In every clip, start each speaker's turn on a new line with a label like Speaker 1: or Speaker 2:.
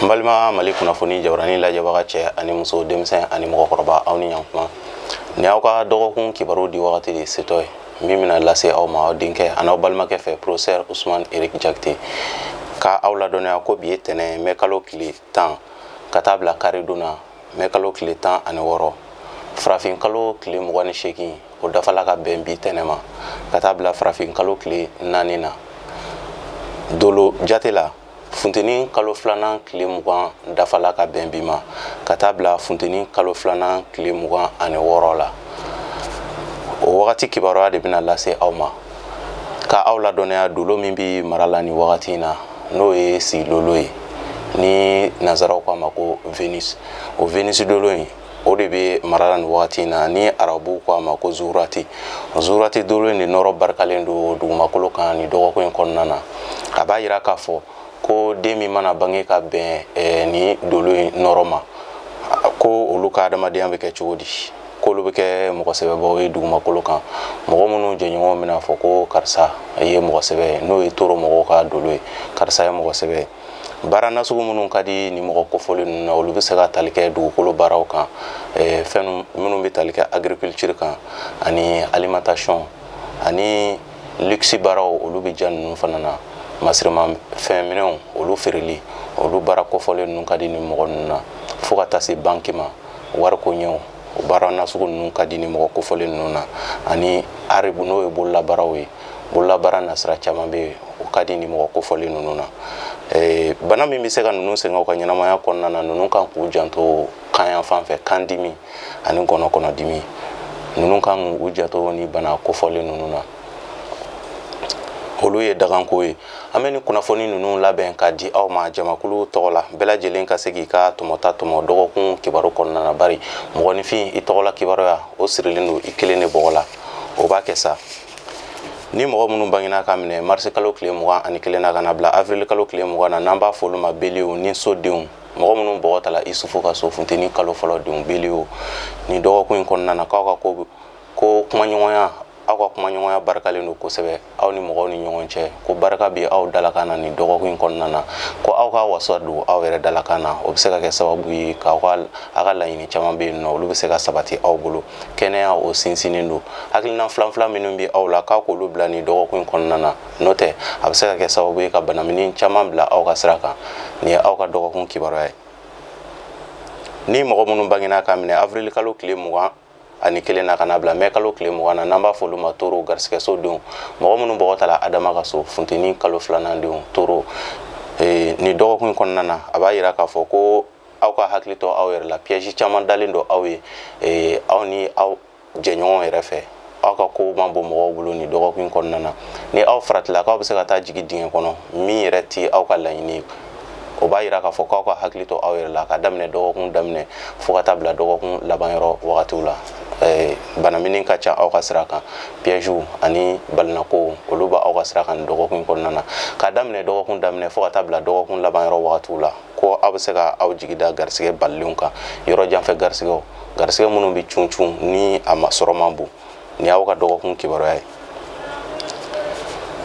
Speaker 1: N balima Mali kunnafoni jabarani lajɛbaga, cɛ ani muso, denmisɛn ani mɔgɔkɔrɔba, aw ni ɲankuma. Ni aw ka dɔgɔkun kibaru di wagati de setɔ ye, min bɛna lase aw ma aw denkɛ ani aw balimakɛ fɛ, professeur Usman Eric Jakite, ka aw ladɔnniya ko bi ye tɛnɛ, mɛ kalo tile 10, ka taa bila karidon na, mɛ kalo tile 16, farafin kalo tile 28, o dafala ka bɛn bi tɛnɛ ma, ka taa bila farafin kalo tile 4 na. Dolo jate la, funteni kalo filanan tile 20 dafala ka bɛn bi ma, ka taa bila funteni kalo filanan tile 26 la. O wagati kibaruya de bɛna lase aw ma, ka aw ladɔnniya dolo min bɛ mara la nin wagati in na, n'o ye silolo ye, ni nanzaraw k'a ma ko Venus. O Venus dolo in, o de bɛ mara la nin wagati in na, ni arabuw ko a ma ko Zuhurati. Zuhurati dolo in de nɔrɔ barikalen don dugumakolo kan nin dɔgɔkun in kɔnɔna na. A b'a yira k'a fɔ ko den min mana bange ka bɛn ni dolo in nɔrɔ ma, ko olu ka adamadenya bɛ kɛ cogo di? K'olu bɛ kɛ mɔgɔ sɛbɛbaw ye dugumakolo kan, mɔgɔ minnu jɛɲɔgɔnw bɛna fɔ ko karisa ye mɔgɔ sɛbɛ ye, n'o ye toro mɔgɔw ka dolo ye, karisa ye mɔgɔ sɛbɛ ye. Baara nasugu minnu ka di ni mɔgɔ kofɔlen ninnu na, olu bɛ se ka tali kɛ dugukolo baaraw kan, fɛn minnu bɛ tali kɛ agriculture kan ani alimentation ani luxe baaraw, olu bɛ diya ninnu fana na. Masirimafɛn minɛnw, olu feereli, olu baara kofɔlen ninnu ka di ni mɔgɔ ninnu na, fo ka taa se banki ma, wariko ɲɛw, o baara nasugu ninnu ka di ni mɔgɔ kofɔlen ninnu na, ani art, n'o ye bololabaaraw ye. Bololabaara nasira caman bɛ yen, o ka di ni mɔgɔ kofɔlen ninnu na. Bana min bɛ se ka ninnu sɛgɛn u ka ɲɛnamaya kɔnɔna na, ninnu kan k'u janto kan yan fan fɛ, kan dimi ani ngɔnɔkɔnɔdimi, ninnu kan k'u janto ni bana kofɔlen ninnu na. Olu ye daganko ye. An bɛ ni kunnafoni ninnu labɛn ka di aw ma jamakulu tɔgɔ la, bɛɛ lajɛlen ka se k'i ka tɔmɔta tɔmɔ dɔgɔkun kibaru kɔnɔna na, bari mɔgɔninfin, i tɔgɔla kibaruya, o sirilen don i kelen de bɔgɔ la. O b'a kɛ sa. Ni mɔgɔ minnu bangena ka minɛ marisi kalo tile 21 na ka na bila avril kalo tile 20 na, n'an b'a fɔ olu ma bélier ni sodenw, mɔgɔ minnu bɔgɔ tala Isufu ka so, funteni kalo fɔlɔ denw, bélier, ni dɔgɔkun in kɔnɔna na, k'aw ka ko kumaɲɔgɔnya, aw ka kumaɲɔgɔnya barikalen don kosɛbɛ aw ni mɔgɔw ni ɲɔgɔn cɛ, ko barika bɛ aw dalakan na nin dɔgɔkun in kɔnɔna na, ko aw ka wasa don aw yɛrɛ dalakan na, o bɛ se ka kɛ sababu ye k'aw ka aw ka laɲini caman bɛ yen nɔ, olu bɛ se ka sabati aw bolo. Kɛnɛya, o sinsinnen don. Hakilina filan filan minnu bɛ aw la, k'aw k'olu bila nin dɔgɔkun in kɔnɔna na, n'o tɛ, a bɛ se ka kɛ sababu ye ka banamini caman bila aw ka sira kan. Nin ye aw ka dɔgɔkun kibaruya ye. Ni mɔgɔ minnu bangena ka minɛ avril kalo tile 21 na ka na bila mɛ kalo tile 20 na, n'an b'a fɔ olu ma toro, garisigɛso denw, mɔgɔ minnu bɔgɔ tala Adama ka so, funteni kalo filanan denw, toro, nin dɔgɔkun kɔnɔna na, a b'a yira k'a fɔ ko aw ka hakili to aw yɛrɛ la. Piège caman dalen don aw ye, aw ni aw jɛɲɔgɔn yɛrɛ fɛ. Aw ka ko man bon mɔgɔw bolo nin dɔgɔkun kɔnɔna na. Ni aw faratila k'aw bɛ se ka taa jigin dingɛ kɔnɔ min yɛrɛ ti aw ka laɲini ye, o b'a yira k'a fɔ k'aw ka hakili to aw yɛrɛ la, ka daminɛ dɔgɔkun daminɛ fo ka taa bila dɔgɔkun laban yɔrɔ wagatiw la. Banamini ka ca aw ka sira kan, piège ani balinako, olu b'aw ka sira kan nin dɔgɔkun kɔnɔna na. Ka daminɛ dɔgɔkun daminɛ fo ka taa bila dɔgɔkun laban yɔrɔ wagatiw la, ko aw bɛ se ka aw jigi da garisigɛ balilenw kan, yɔrɔ janfɛ garisigɛw, garisigɛ minnu bɛ cun cun ni a ma sɔrɔ man bon. Nin y'aw ka dɔgɔkun kibaruya ye.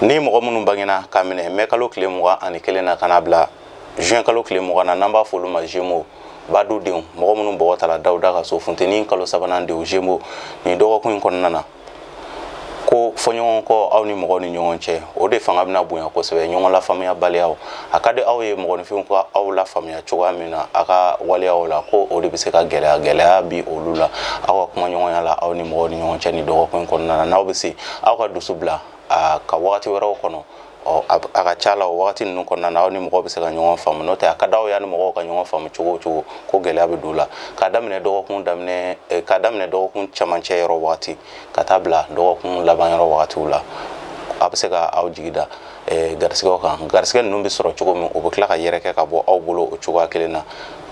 Speaker 1: Ni mɔgɔ minnu bangena ka minɛ mɛ kalo tile 21 na ka na bila juin kalo tile 20 na, n'an b'a fɔ olu ma Gémeaux, badu denw, mɔgɔ minnu bɔgɔ tala Dawuda ka so, funteni kalo sabanan denw, Gémeaux, nin dɔgɔkun in kɔnɔna na, ko fɔɲɔgɔn kɔ aw ni mɔgɔw ni ɲɔgɔn cɛ, o de fanga bɛna bonya kosɛbɛ. Ɲɔgɔn lafaamuya baliyaw, a ka di aw ye mɔgɔninfinw ka aw lafaamuya cogoya min na a ka waleyaw la, ko o de bɛ se ka gɛlɛya gɛlɛya bi olu la aw ka kumaɲɔgɔnya la aw ni mɔgɔw ni ɲɔgɔn cɛ nin dɔgɔkun in kɔnɔna na. N'aw bɛ se, aw ka dusu bila a ka wagati wɛrɛw kɔnɔ. Ɔ, a ka ca la, o wagati ninnu kɔnɔna na, aw ni mɔgɔw bɛ se ka ɲɔgɔn faamu. N'o tɛ, a ka d'aw ye ni mɔgɔw ka ɲɔgɔn faamu cogo o cogo, ko gɛlɛya bɛ don o la. K'a daminɛ dɔgɔkun daminɛ, k'a daminɛ dɔgɔkun camancɛ yɔrɔ wagati ka taa bila dɔgɔkun laban yɔrɔ wagatiw la, a bɛ se ka aw jigi da garisigɛw kan. Garisigɛ ninnu bɛ sɔrɔ cogo min, o bɛ tila ka yɛrɛkɛ ka bɔ aw bolo o cogoya kelen na.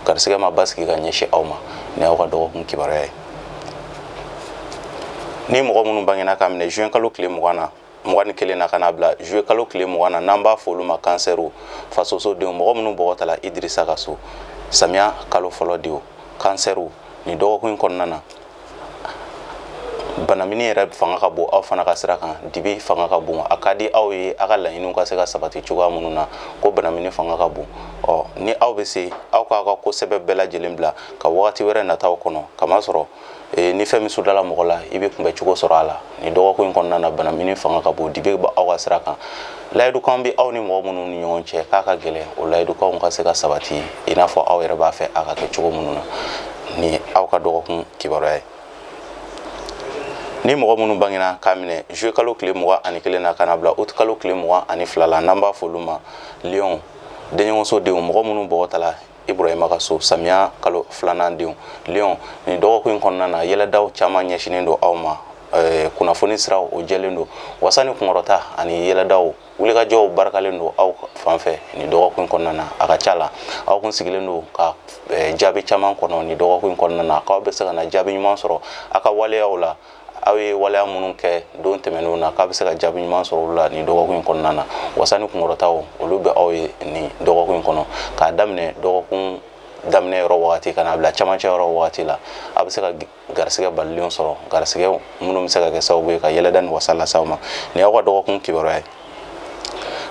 Speaker 1: Garisigɛ ma basigi ka ɲɛsin aw ma. Nin y'aw ka dɔgɔkun kibaruya ye. Ni mɔgɔ minnu bangena ka minɛ juin kalo tile 20 na, 21 na ka na bila juillet kalo tile 20 na, n'an b'a fɔ olu ma cancer, fasoso denw, mɔgɔ minnu bɔgɔ tala Idirisa ka so, samiya kalo fɔlɔ denw, cancer, nin dɔgɔkun in kɔnɔna na, Banamini yɛrɛ fanga ka bon aw fana ka sira kan, dibi fanga ka bon. A ka di aw ye aw ka laɲiniw ka se ka sabati cogoya minnu na, ko banamini fanga ka bon. Ɔ ni aw bɛ se, aw k'aw ka ko sɛbɛ bɛɛ lajɛlen bila ka wagati wɛrɛ nataw kɔnɔ, kamasɔrɔ ni fɛn min sudala mɔgɔ la, i bɛ kunbɛ cogo sɔrɔ a la. Nin dɔgɔkun in kɔnɔna na, banamini fanga ka bon, dibi bɛ aw ka sira kan. Layidukanw bɛ aw ni mɔgɔ minnu ni ɲɔgɔn cɛ, k'a ka gɛlɛn o layidukanw ka se ka sabati i n'a fɔ aw yɛrɛ b'a fɛ a ka kɛ cogo minnu na. Ni aw ka dɔgɔkun kibaruya ye. Ni mɔgɔ minnu bangena k'a minɛ juillet kalo tile 21 na ka na bila août kalo tile 22 la, n'an b'a fɔ olu ma lion, denɲɔgɔnso denw, mɔgɔ minnu bɔgɔ tala Ibrahima ka so, samiya kalo filanan denw, lion, nin dɔgɔkun in kɔnɔna na, yɛlɛdaw caman ɲɛsinnen don aw ma. Kunnafoni siraw o jɛlen don, wasa ni kunkɔrɔta ani yɛlɛdaw wulikajɔw barikalen don aw fan fɛ nin dɔgɔkun kɔnɔna na. A ka ca la, aw kun sigilen don ka jaabi caman kɔnɔ nin dɔgɔkun kɔnɔna na, k'aw bɛ se ka na jaabi ɲuman sɔrɔ aw ka waleyaw la. Aw ye waleya minnu kɛ don tɛmɛnenw na, k'a bɛ se ka jaabi ɲuman sɔrɔ olu la nin dɔgɔkun in kɔnɔna na. Wasa ni kunkɔrɔtaw, olu bɛ aw ye nin dɔgɔkun in kɔnɔ, k'a daminɛ dɔgɔkun daminɛ yɔrɔ wagati ka n'a bila camancɛ yɔrɔ wagati la. A bɛ se ka garisigɛ balilenw sɔrɔ, garisigɛ minnu bɛ se ka kɛ sababu ye ka yɛlɛda ni wasa lase aw ma. Nin y'aw ka dɔgɔkun kibaruya ye.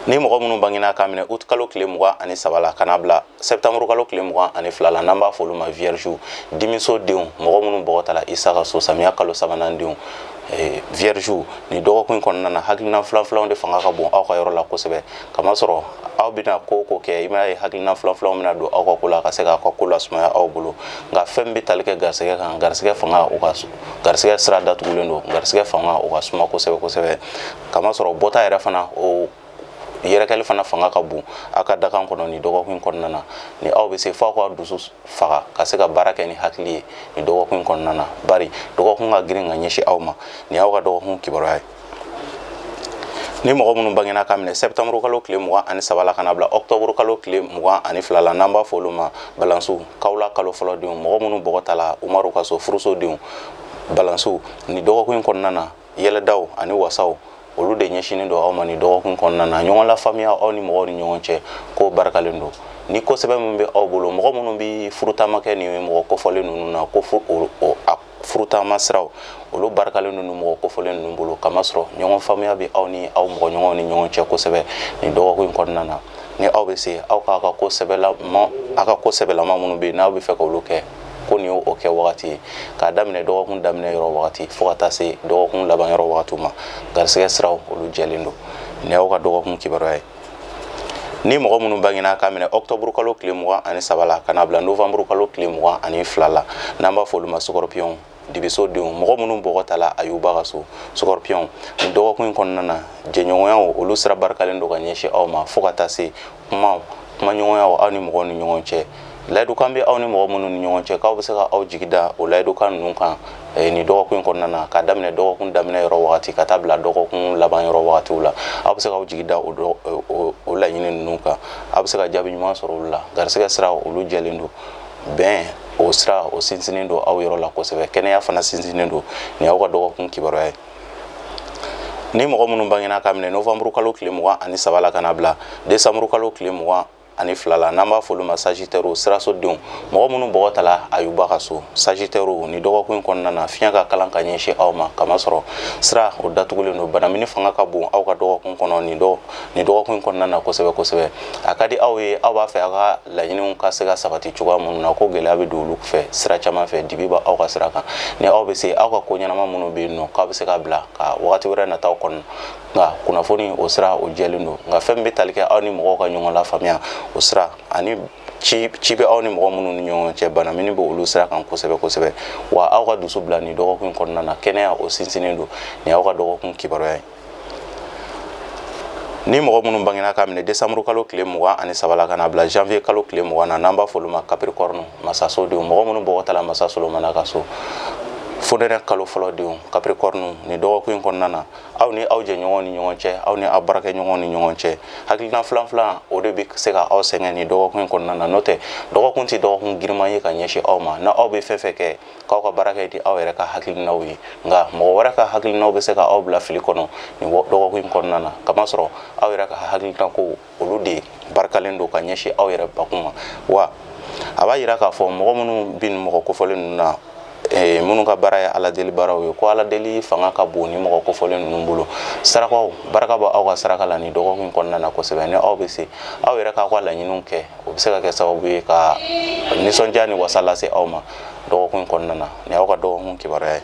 Speaker 1: Ni mɔgɔ minnu bangena k'a minɛ août kalo tile 23 la ka n'a bila septembre kalo tile 22 la, n'an b'a fɔ olu ma vierge, dimiso denw, mɔgɔ minnu bɔgɔ tala Isa ka so, samiya kalo sabanan denw, vierge, nin dɔgɔkun in kɔnɔna na, hakilina filan filanw de fanga ka bon aw ka yɔrɔ la kosɛbɛ, kamasɔrɔ aw bɛna ko o ko kɛ, i b'a ye hakilina filan filanw bɛna don aw ka ko la ka se k'aw ka ko lasumaya aw bolo. Nka fɛn min bɛ tali kɛ garisigɛ kan, garisigɛ fanga, o ka garisigɛ sira datugulen don, garisigɛ fanga o ka suma kosɛbɛ kosɛbɛ, kamasɔrɔ bɔta yɛrɛ fana, o yɛrɛkɛli fana fanga ka bon aw ka dakan kɔnɔ nin dɔgɔkun in kɔnɔna na. Ni aw bɛ se, f'aw ka dusu faga ka se ka baara kɛ ni hakili ye nin dɔgɔkun in kɔnɔna na, bari dɔgɔkun ka girin ka ɲɛsin aw ma. Nin y'aw ka dɔgɔkun kibaruya ye. Ni mɔgɔ minnu bangena k'a minɛ septembre kalo tile 23 la ka na bila octobre kalo tile 22 la, n'an b'a fɔ olu ma balansiw, kawula kalo fɔlɔ denw, mɔgɔ minnu bɔgɔ tala Umaru ka so, furuso denw, balansiw, nin dɔgɔkun in kɔnɔna na, yɛlɛdaw ani wasaw, olu de ɲɛsinnen don aw ma nin dɔgɔkun kɔnɔna na. Ɲɔgɔn lafaamuya aw ni mɔgɔw ni ɲɔgɔn cɛ, ko barikalen don. Ni kosɛbɛ min bɛ aw bolo, mɔgɔ minnu bɛ furutaama kɛ nin mɔgɔ kofɔlen ninnu na, ko a furutaama siraw, olu barikalen don mɔgɔ kofɔlen ninnu bolo, kamasɔrɔ ɲɔgɔn faamuya bɛ aw ni aw mɔgɔ ɲɔgɔnw ni ɲɔgɔn cɛ kosɛbɛ nin dɔgɔkun in kɔnɔna na. Ni aw bɛ se, aw k'aw ka ko sɛbɛlama, aw ka ko sɛbɛlama minnu bɛ yen n'aw bɛ fɛ k'olu kɛ, ko nin y'o kɛ wagati ye, k'a daminɛ dɔgɔkun daminɛ yɔrɔ wagati fo ka taa se dɔgɔkun laban yɔrɔ wagatiw ma. Garisigɛ siraw, olu jɛlen don. Nin y'aw ka dɔgɔkun kibaruya ye. Ni mɔgɔ minnu bangena k'a minɛ octobre kalo tile 23 la ka n'a bila novembre kalo tile 22 la, n'an b'a fɔ olu ma scorpion, dibiso denw, mɔgɔ minnu bɔgɔ tala Ayuba ka so, scorpion, nin dɔgɔkun in kɔnɔna na, jɛɲɔgɔnyaw, olu sira barikalen don ka ɲɛsin aw ma, fo ka taa se kuma kumaɲɔgɔnyaw aw ni mɔgɔw ni ɲɔgɔn cɛ. Layidukan bɛ aw ni mɔgɔ minnu ni ɲɔgɔn cɛ, k'aw bɛ se ka aw jigi da o layidukan ninnu kan nin dɔgɔkun in kɔnɔna na, k'a daminɛ dɔgɔkun daminɛ yɔrɔ wagati ka taa bila dɔgɔkun laban yɔrɔ wagatiw la. Aw bɛ se k'aw jigi da o laɲini ninnu kan, aw bɛ se ka jaabi ɲuman sɔrɔ olu la. Garisigɛ sira, olu jɛlen don. Bɛn, o sira, o sinsinnen don aw yɔrɔ la kosɛbɛ. Kɛnɛya fana sinsinnen don. Nin y'aw ka dɔgɔkun kibaruya ye. Ni mɔgɔ minnu bangena k'a minɛ novembre kalo tile 23 la ka na bila décembre kalo tile 22 la, n'an b'a fɔ olu ma sagittaire, siraso denw, mɔgɔ minnu bɔgɔ tala Ayuba ka so, sagittaire, ni dɔgɔkun in kɔnɔna na, fiɲɛ ka kalan ka ɲɛsin aw ma, kamasɔrɔ sira o datugulen don. Banamini fanga ka bon aw ka dɔgɔkun kɔnɔ nin dɔgɔkun in kɔnɔna na kosɛbɛ kosɛbɛ. A ka di aw ye, aw b'a fɛ aw ka laɲiniw ka se ka sabati cogoya minnu na, ko gɛlɛya bɛ don olu fɛ sira caman fɛ. Dibi bɛ aw ka sira kan. Ni aw bɛ se, aw ka ko ɲɛnama minnu bɛ yen nɔ, k'aw bɛ se ka bila ka wagati wɛrɛ nataw kɔnɔ. Nka kunnafoni, o sira, o jɛlen don. Nka fɛn min bɛ tali kɛ aw ni mɔgɔw ka ɲɔgɔn lafaamuya, o sira ani ci ci bɛ aw ni mɔgɔ minnu ni ɲɔgɔn cɛ, banamini bɛ olu sira kan kosɛbɛ kosɛbɛ. Wa aw ka dusu bila nin dɔgɔkun in kɔnɔna na, kɛnɛya, o sinsinnen don. Nin y'aw ka dɔgɔkun kibaruya ye. Ni mɔgɔ minnu bangena k'a minɛ décembre kalo tile 23 la ka na bila janvier kalo tile 20 na, n'an b'a fɔ olu ma capricorne, masaso denw, mɔgɔ minnu bɔgɔ tala masa Solomana ka so, fonɛnɛ kalo fɔlɔ denw, capricorne, nin dɔgɔkun in kɔnɔna na, aw ni aw jɛɲɔgɔnw ni ɲɔgɔn cɛ, aw ni aw baarakɛɲɔgɔnw ni ɲɔgɔn cɛ, hakilina filan filan, o de bɛ se ka aw sɛgɛn nin dɔgɔkun in kɔnɔna na. N'o tɛ, dɔgɔkun tɛ dɔgɔkun girinman ye ka ɲɛsin aw ma. N'aw bɛ fɛn fɛn kɛ, k'aw ka baara kɛ di aw yɛrɛ ka hakilinaw ye, nka mɔgɔ wɛrɛ ka hakilinaw bɛ se ka aw bila fili kɔnɔ nin dɔgɔkun in kɔnɔna na, kamasɔrɔ aw yɛrɛ ka hakilina ko, olu de barikalen don ka ɲɛsin aw yɛrɛ bakun ma. Wa a b'a yira k'a fɔ mɔgɔ minnu bɛ nin mɔgɔ kofɔlen ninnu na, Minnu ka baara ye ala deli baaraw ye, ko ala deli fanga ka bon ni mɔgɔ kofɔlen ninnu bolo. Sarakaw barika bɔ aw ka saraka la ni dɔgɔkun kɔnɔna na kosɛbɛ. Ni aw bɛ se aw yɛrɛ k'aw ka laɲiniw kɛ, o bɛ se ka kɛ sababu ye ka nisɔndiya ni wasa lase aw ma dɔgɔkun kɔnɔna na. Ni aw ka dɔgɔkun kibaruya ye.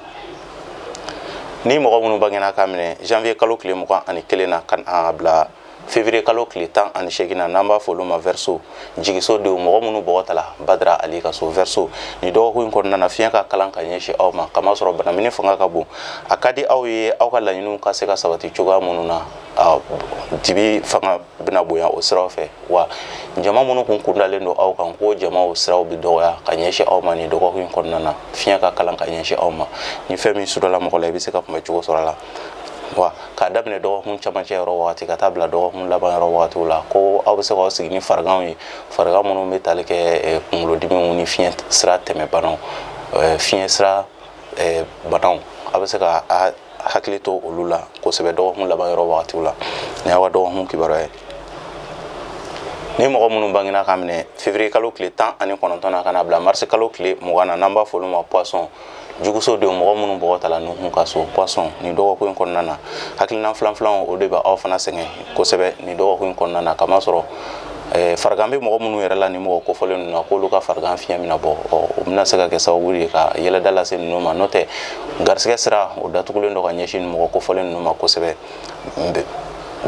Speaker 1: Ni mɔgɔ minnu bangena k'a minɛ janvier kalo tile 21 na ka na bila février kalo tile 18 na, n'an b'a fɔ olu ma Verseau, jigiso denw, mɔgɔ minnu bɔgɔ tala Badara Ali ka so, Verseau, ni dɔgɔkun in kɔnɔna na, fiɲɛ ka kalan ka ɲɛsin aw ma, kamasɔrɔ banamini fanga ka bon. A ka di aw ye aw ka laɲiniw ka se ka sabati cogoya minnu na, dibi fanga bɛna bonya o siraw fɛ. Wa jama minnu kun kundalen don aw kan, ko jamaw siraw bɛ dɔgɔya ka ɲɛsin aw ma ni dɔgɔkun in kɔnɔna na. Fiɲɛ ka kalan ka ɲɛsin aw ma. Ni fɛn min sudala mɔgɔ la, i bɛ se ka kunbɛ cogo sɔrɔ a la. Wa k'a daminɛ dɔgɔkun camancɛ yɔrɔ wagati ka taa bila dɔgɔkun laban yɔrɔ wagatiw la, ko aw bɛ se k'aw sigi ni fariganw ye, farigan minnu bɛ tali kɛ kunkolodimiw ni fiɲɛ sira tɛmɛ banaw, fiɲɛ sira banaw. Aw bɛ se ka hakili to olu la kosɛbɛ dɔgɔkun laban yɔrɔ wagatiw la. Ni aw ka dɔgɔkun kibaruya ye. Ni mɔgɔ minnu bangena k'a minɛ février kalo tile 19 na ka na bila mars kalo tile 20 na, n'an b'a fɔ olu ma Poisson, juguso denw, mɔgɔ minnu bɔgɔ tala Nuhun ka so, Poisson, ni dɔgɔkun in kɔnɔna na, hakilina filan filanw o de bɛ aw fana sɛgɛn kosɛbɛ ni dɔgɔkun in kɔnɔna na, kamasɔrɔ farigan bɛ mɔgɔ minnu yɛrɛ la ni mɔgɔ kofɔlen ninnu na, k'olu ka farigan fiɲɛ bɛna bɔ. O bɛna se ka kɛ sababu ye ka yɛlɛda lase ninnu ma. N'o tɛ, garisɛgɛ sira o datugulen don ka ɲɛsin nin mɔgɔ kofɔlen ninnu ma kosɛbɛ.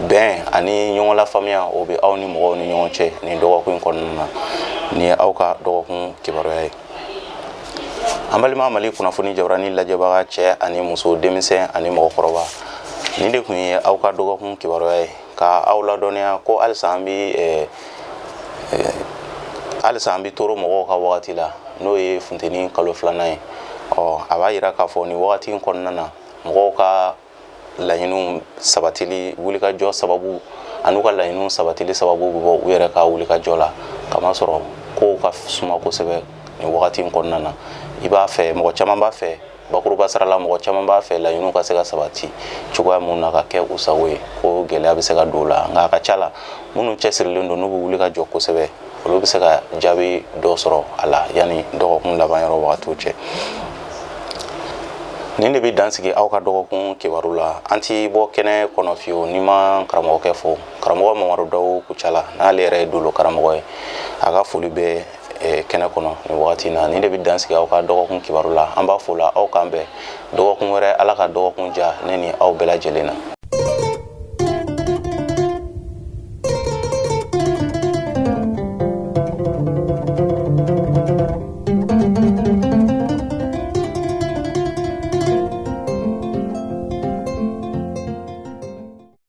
Speaker 1: Bɛn ani ɲɔgɔn lafaamuya, o bɛ aw ni mɔgɔw ni ɲɔgɔn cɛ nin dɔgɔkun in kɔnɔna na. Nin ye aw ka dɔgɔkun kibaruya ye. An balima Mali kunnafoni jabarani lajɛbaga cɛ ani muso, denmisɛn ani mɔgɔkɔrɔba, nin de tun ye aw ka dɔgɔkun kibaruya ye, ka aw ladɔnniya ko halisa an bɛ toro mɔgɔw ka wagati la, n'o ye funteni kalo filanan ye. Ɔ, a b'a yira k'a fɔ nin wagati in kɔnɔna na, mɔgɔw ka laɲiniw sabatili wulikajɔ sababu an'u ka laɲiniw sabatili sababu bɛ bɔ u yɛrɛ ka wulikajɔ la, kamasɔrɔ kow ka suma kosɛbɛ nin wagati in kɔnɔna na. I b'a fɛ, mɔgɔ caman b'a fɛ, bakuruba sara la, mɔgɔ caman b'a fɛ laɲiniw ka se ka sabati cogoya mun na ka kɛ u sago ye, ko gɛlɛya bɛ se ka don o la. Nka a ka ca la, minnu cɛsirilen don, n'u bɛ wuli ka jɔ kosɛbɛ, olu bɛ se ka jaabi dɔ sɔrɔ a la yanni dɔgɔkun laban yɔrɔ wagatiw cɛ. Nin de bɛ dansigi aw ka dɔgɔkun kibaru la. An ti bɔ kɛnɛ kɔnɔ fiyewu ni ma karamɔgɔkɛ fo, karamɔgɔ Mamadu Dawu Kucala, n'ale yɛrɛ ye dolo karamɔgɔ ye. A ka foli bɛ kɛnɛ kɔnɔ nin wagati na. Nin de bɛ dansigi aw ka dɔgɔkun kibaru la. An b'a fo la, aw k'an bɛn dɔgɔkun wɛrɛ. Ala ka dɔgɔkun diya ne ni aw bɛɛ lajɛlen na.